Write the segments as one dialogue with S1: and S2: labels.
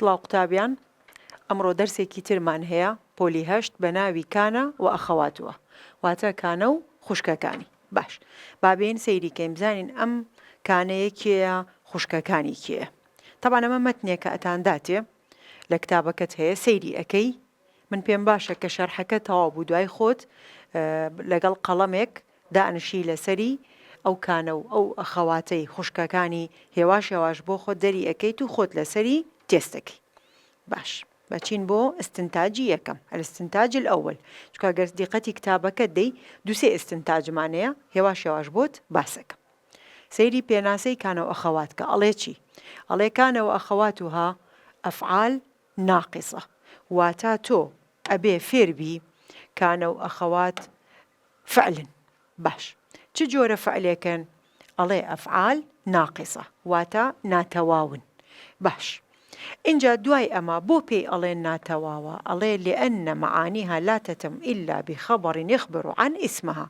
S1: سڵاو قوتابیان ئەمڕۆ دەرسێکی ترمان هەیە پۆلی هەشت بە ناوی کانە و ئەخەواتوە واتە کانە و خوشکەکانی باش با بێین سەیری کەین بزانین ئەم کانەیە کێیە خوشکەکانی کێیە تەبعەن ئەمە مەتنێکە ئەتانداتێ لە کتابەکەت هەیە سەیری ئەکەی من پێم باشە کە شەرحەکە تەواو بوو دوای خۆت لەگەڵ قەڵەمێک دانشی لەسەری ئەو کانە و ئەو ئەخەواتەی خوشکەکانی هێواش هێواش بۆ خۆت دەری ئەکەیت و خۆت لەسەری تێست ئەکەی باش بەچین بۆ استنتاجی یەکەم الاستنتاج الاول چونکە گەر دیقەتی کتابەکەت دەی دووسێ استنتاجمان هەیە هێواش هێواش بۆت باسەکەم سەیری پێناسەی کانە و ئەخەوات کە ئەڵێ چی ئەڵێ کانە و ئەخەواتها ئەفعال ناقصە واتا تۆ ئەبێ فێربی کانە و ئەخەوات فعلن باش چ جۆرە فعلێکن ئەڵێ ئەفعال ناقصە واتە ناتەواون باش ئینجا دوای ئەمە بۆ پێی ئەڵێن ناتەواوە ئەڵێ لأن معانیها لا تتم الا بخبر یخبر عن اسمها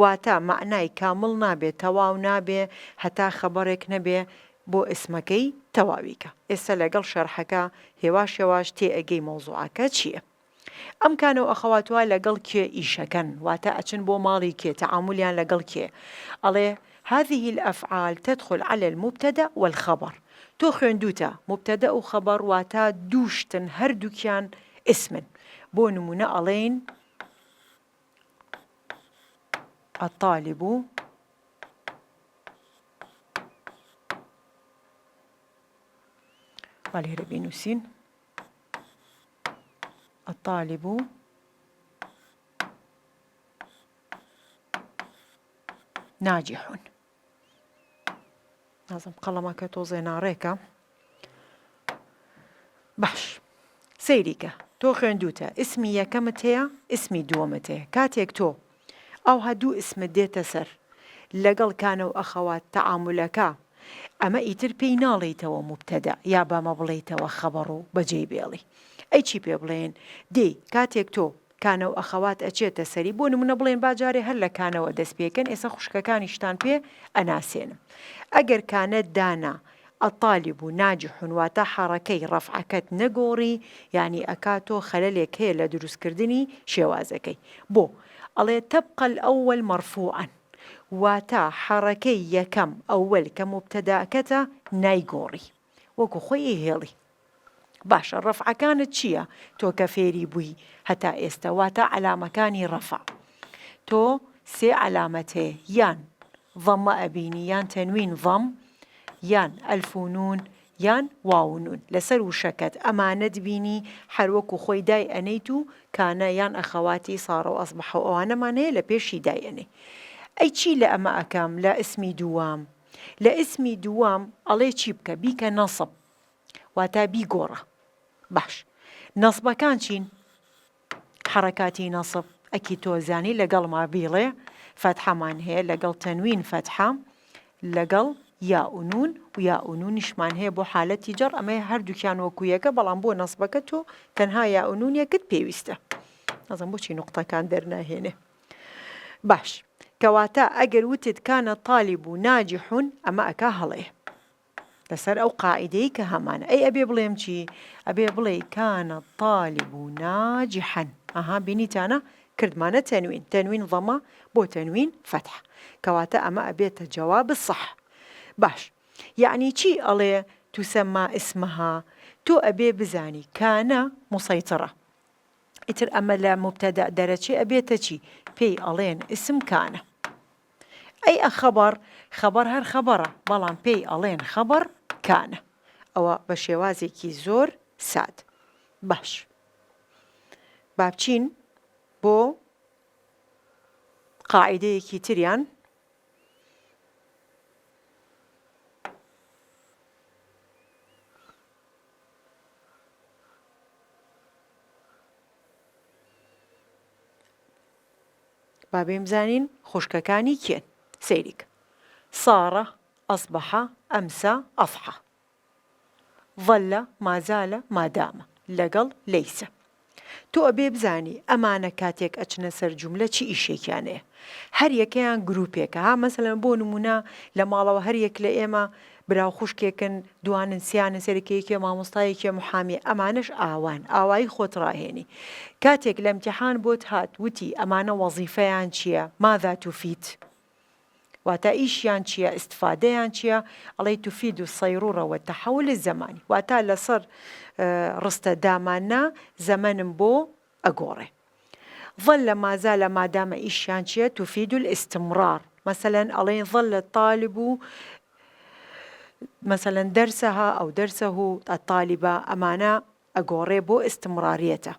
S1: واتە مەعنای کامڵ نابێ تەواو نابێ هەتا خەبەرێک نەبێ بۆ ئیسمەکەی تەواوی کە ئێستا لەگەڵ شەرحەکە هێواش هێواش تێئەگەی مەوزوعەکە چیە. ئەم کانە و ئەخەواتوە لەگەڵ کێ ئیشەکەن واتە ئەچن بۆ ماڵی کێ تەعامولیان لەگەڵ کێ ئەڵێ هذه الافعال تدخل علی المبتدأ والخبر تۆ خوێندوتە مبتدأ و خبر واتە دوو شتن هەردووکیان اسمن بۆ نمونە ئەڵێین الطالب با لێرە بینوسین الطالب ناجح نازم قەڵەمەکە تۆزێ ناڕێکە باش سەیریکە تۆ خوێندوتە ئیسمی یەکەمت هەیە ئیسمی دووەمت هەیە کاتێک تۆ ئەوها دوو ئیسمت دێتە سەر لەگەڵ کانە و ئەخەوات تەعامولەکە ئەمە ئیتر پێی ناڵێیتەوە موبتەدە یا بەمە بڵێیتەوە خەبەڕ و بەجێی بێڵی ئەی چی پێ بڵێن دێی کاتێک تۆ کانە و ئەخەوات ئەچێتە سەری بۆ نمونە بڵێن با جارێ هەر لە کانەوە دەست پێکەن ئێستا خوشکەکانیشتان پێ ئەناسێنم ئەگەر کانەت دانا الطالب ناجح واتە حەڕەکەی ڕەفعەکەت نەگۆڕی یانی ئەکا تۆ خەلەلێک هەیە لە دروست کردنی شێوازەکەی بۆ ئەڵێ تبقى الاول مرفوعا واتە حەڕەکەی یەکەم اول کە موبتەداکەتە نایگۆڕی وەکو خۆی ئەیهێڵی باشە ڕەفعەکانت چییە تۆ کە فێری بووی هەتا ئێستا واتە عەلامەکانی ڕەفع تۆ سێ عەلامەت هەیە یان ضەمە ئەبینی یان تەنوین ضەم یان ئەلف و نون یان واو و نون لەسەر وشەکەت ئەمانەت بینی هەر وەکو خۆی دای ئەنێیت و کانە یان ئەخەواتی صار و اصبح و ئەوانەمان هەیە لە پێشی دای ئەنێی ئەی چی لە ئەمە ئەکەم لە ئیسمی دووەم لە ئیسمی دووەم ئەڵێ چی بکە بیکە نەسب واتا بیگۆڕە باش نەسبەکان چین حەڕەکاتی نەسب ئەکی تۆ زانی لەگەڵما بیڵێ فەتحەمان هەیە لەگەڵ تەنوین فەتحە لەگەڵ یا و نون و یا و نونیشمان هەیە بۆ حالەتی جەڕ ئەمەیە هەردووکیان وەکو یەکە بەڵام بۆ نەسبەکە تۆ تەنها یا و نونێکت پێویستە نازم بۆچی نوقتەکان دەرناهێنێ باش کەواتە ئەگەر وتت کانە طالب و ناجحون ئەمە ئەکا هەڵەیە لەسەر ئەو قاعیدەی کە هەمانە ئەی ئەبێ بڵێم چی ئەبێ بڵێی کان الطالب ناجحا ئەها بینیتانە کردمانە تەنوین تەنوین ضەمە بۆ تەنوین فەتحە کەواتە ئەمە ئەبێتە جواب صح باش یەعنی چی ئەڵێ تسمى اسمها تۆ ئەبێ بزانی کانە مسەیتڕە ئیتر ئەمە لە مبتدأ دەرەچێ ئەبێتە چی پێی ئەڵێن اسم کانە ئەی ئە خەبەڕ، خەبەڕ هەر خەبەڕە، بەڵام پێی ئەڵێن خەبەڕ کانە. ئەوە بە شێوازێکی زۆر ساد. باش. با بچین بۆ قاعیدەیەکی تریان. با بێین بزانین خوشکەکانی کێن سەیری کە صار اصبح امسى اضحى ظل ما زال ما دام لەگەڵ ليس تۆ ئەبێ بزانی ئەمانە کاتێک ئەچنە سەر جوملە چی ئیشێکیان هەیە هەر یەکەیان گروپێکە ها مەسەلەن بۆ نمونە لە ماڵەوە هەر یەک لە ئێمە. برا و خوشکێکن دوانن سیانن سەرەکە یەکێ مامۆستا یەکێ محامیە ئەمانەش ئاوان ئاوایی خۆت ڕاهێنی کاتێک لە امتحان بۆت هات وتی ئەمانە وەزیفەیان چیە ماذا تفید واتا ئیشیان چیە استفادەیان چیە ئەڵێی تفید الصیرورە والتحول الزمانی واتا لەسەر ڕستە داماننا زەمەنم بۆ ئەگۆڕێ. ظل ما زال مادامە ئیشیان چیە تفید الاستمرار مەسەلەن ئەڵێین ظل الطالب مەسەلەن درسها ئەو درسه الطالبە ئەمانە ئەگۆڕێ بۆ استمراریەتە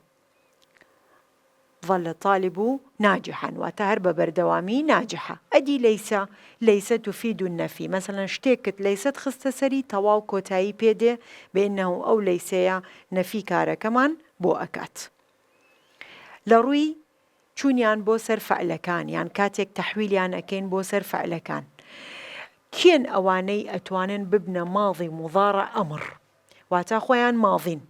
S1: ظل الطالب ناجحا واتە هەر بە بەردەوامی ناجحە ئەدی لەیسە لەیسە تفید النفی مەسەلەن شتێکت لەیسەت خستە سەری تەواو کۆتایی پێ دێ بئنه ئەو لەیسەیە نەفی کارەکەمان بۆ ئەکات لە ڕووی چوونیان بۆ سەر فعلەکان یان کاتێک تەحویلیان ئەکەین بۆ سەر فعلەکان کێن ئەوانەی ئەتوانن ببنە ماضی مضارع ئەمر واتا خۆیان ماضین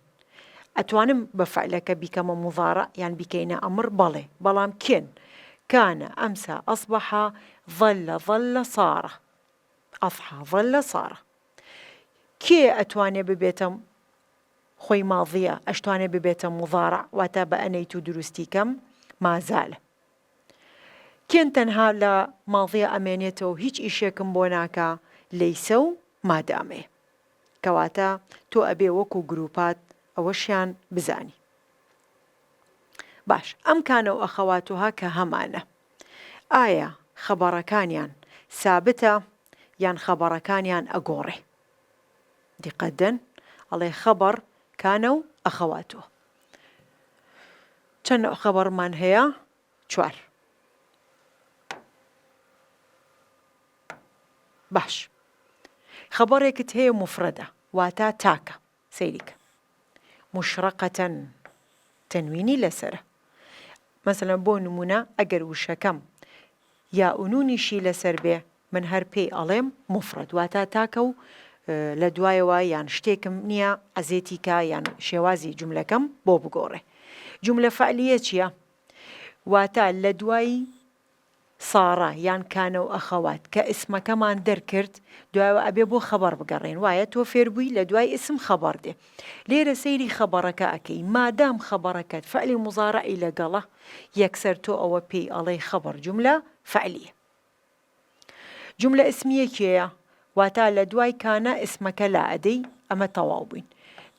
S1: ئەتوانم بە فعلەکە بیکەمە مضارع یان بیکەینە ئەمر بەڵێ بەڵام کێن كان أمسى أصبح ظل ظل صار أضحى ظل صار کێ ئەتوانێ ببێتە خۆی ماضیە ئەشتوانێ ببێتە مضارع واتە بە ئەنەیت و دروستی کەم مازالە کێن تەنها لە ماضیە ئەمێنێتەوە هیچ ئیشێکم بۆ ناکا لەیسە و مادامەیە کەواتە تۆ ئەبێ وەکو گروپات ئەوەشیان بزانی باش ئەم كان و أخواتها کە هەمانە ئایا خەبەڕەکانیان سابتە یان خەبەڕەکانیان ئەگۆڕێ دیقەت دەن ئەڵێ خەبەڕ كان و أخواتها چەند نوع خەبەڕمان هەیە؟ چوار. باش خەبەڕێکت هەیە مفرەدە واتا تاکە سەیری کە مشرقەتەن تەنوینی لەسەرە مەسەلەن بۆ نمونە ئەگەر وشەکەم یا ئونونیشی لەسەر بێ من هەر پێی ئەڵێم مفرەد واتا تاکە و لە دوایەوە یان شتێکم نییە عەزێتی کا یان شێوازی جوملەکەم بۆ بگۆڕێ جوملە فعلیە چییە؟ واتا لە دوای صار یان كان و أخوات کە ئیسمەکەمان دەرکرد دوایەوە ئەبێ بۆ خەبەڕ بگەڕێین وایە تۆ فێربووی لە دوای ئیسم خەبەڕ دێ لێرە سەیری خەبەڕەکە ئەکەی مادام خەبەڕەکەت فعلی مضارعی لەگەڵە یەکسەر تۆ ئەوە پێی ئەڵێی خەبەڕ جوملە فعلیە جوملە ئیسمیە کێیە؟ واتا لە دوای كان ئیسمەکە لا ئەدەی ئەمە تەواو بووین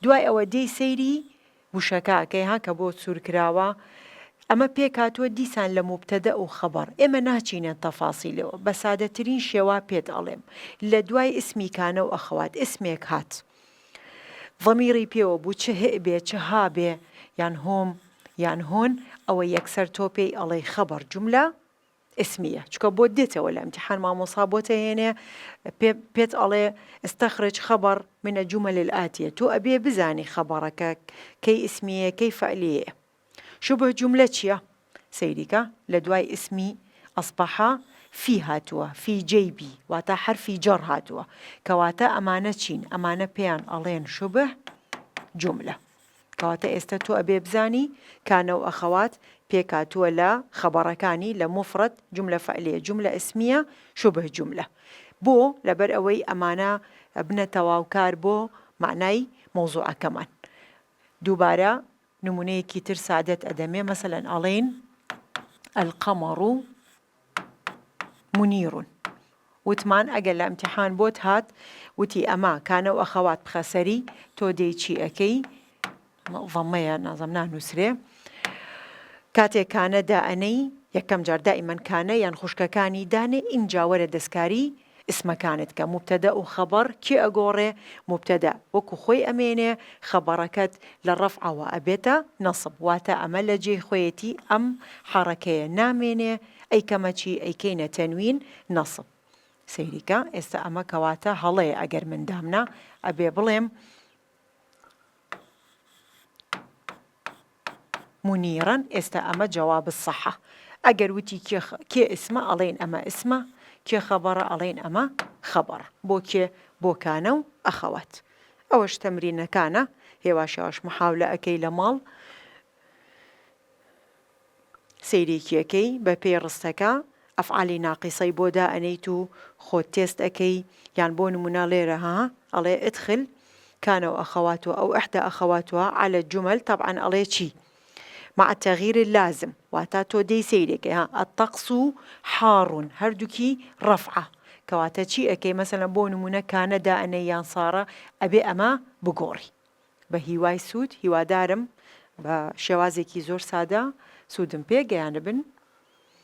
S1: دوای ئەوە دێی سەیری وشەکە ئەکەی ها کە بۆ سوور کراوە ئەمە پێکهاتووە دیسان لە مبتدأ و خەبەڕ ئێمە ناچینە تەفاسیلەوە بە سادەترین شێوا پێت ئەڵێم لە دوای ئیسمی كان و أخوات ئیسمێک هات ضمیری پێوە بوو چ هئ بێ چ ها بێ یان هم یان هن ئەوە یەکسەر تۆ پێی ئەڵێی خەبەڕ جوملە اسمیە چونکە بۆت دێتەوە لە امتحان مامۆسا بۆت ئەهێنێ پێت ئەڵێ استخرج خبر من الجمل الآتیە تۆ ئەبێ بزانی خەبەڕەکە کەی اسمیە کەی فعلیەیە شبه جملە چییە سەیریکە لە دوای اسمی أصبح في هاتووە في جيبي واتە حرفی جەڕ هاتووە کەواتە ئەمانە چین ئەمانە پێیان ئەڵێن شبه جملە کەواتە ئێستە تۆ ئەبێ بزانی كان و أخوات پێکهاتووە لە خەبەڕەکانی لە مفرد جملە فعلیە جملە اسمیە شبه جملە بۆ؟ لەبەر ئەوەی ئەمانە ئەبنە تەواوکار بۆ مەعنای مەوزوعەکەمان دووبارە نمونەیەکی تر سادەت ئەدەمێ مەسەلەن ئەڵێین القمر منیر وتمان ئەگەر لە ئیمتیحان بۆت هات وتی ئەمە كان و أخوات بخە سەری تۆ دێی چی ئەکەی ضەمەیە نازم نانووسرێ کاتێک كان دائەنەی یەکەم جار دائیمەن كان یان خوشکەکانی دانێ ئینجا وەرە دەستکاری ئیسمەکانت کە مبتدأ و خەبەڕ کێ ئەگۆڕێ مبتدأ وەکو خۆی ئەمێنێ خەبەڕەکەت لە ڕەفعەوە ئەبێتە نەسب واتە ئەمە لە جێی خۆیەتی ئەم حەڕەکەیە نامێنێ ئەیکەمە چی ئەیکەینە تەنوین نەسب سەیری کە ئێستا ئەمە کەواتە هەڵەیە ئەگەر من دامنا ئەبێ بڵێم منیرا ئێستا ئەمە جواب الصحە ئەگەر وتی کێ کێ ئیسمە ئەڵێین ئەمە ئیسمە کێ خەبەڕە ئەڵێین ئەمە خەبەڕە بۆ کێ بۆ كان و أخوات ئەوەش تەمرینەکانە هێواش هێواش محاولە ئەکەی لە ماڵ سەیرێکیەکەی بە پێی ڕستەکە. ئەفعالی ناقیسەی بۆ دائەنێیت و خۆت تێست ئەکەی یان بۆ نمونە ڵێرە ها ئەڵێ ادخل كان وأخواتها أو إحدى أخواتها على الجمل طبعا ئەڵێ چی مع التغيير اللازم واتا تۆ دێی سەیرێکەی ها الطقس حار هەردووکی ڕەفعە کەواتە چی ئەکەی مەسەلەن بۆ نمونە کانە دائەنێی یان صارە ئەبێ ئەمە بگۆڕی بە هیوای سوود هیوادارم بە شێوازێکی زۆر سادە سوودم پێ گەیاندبن.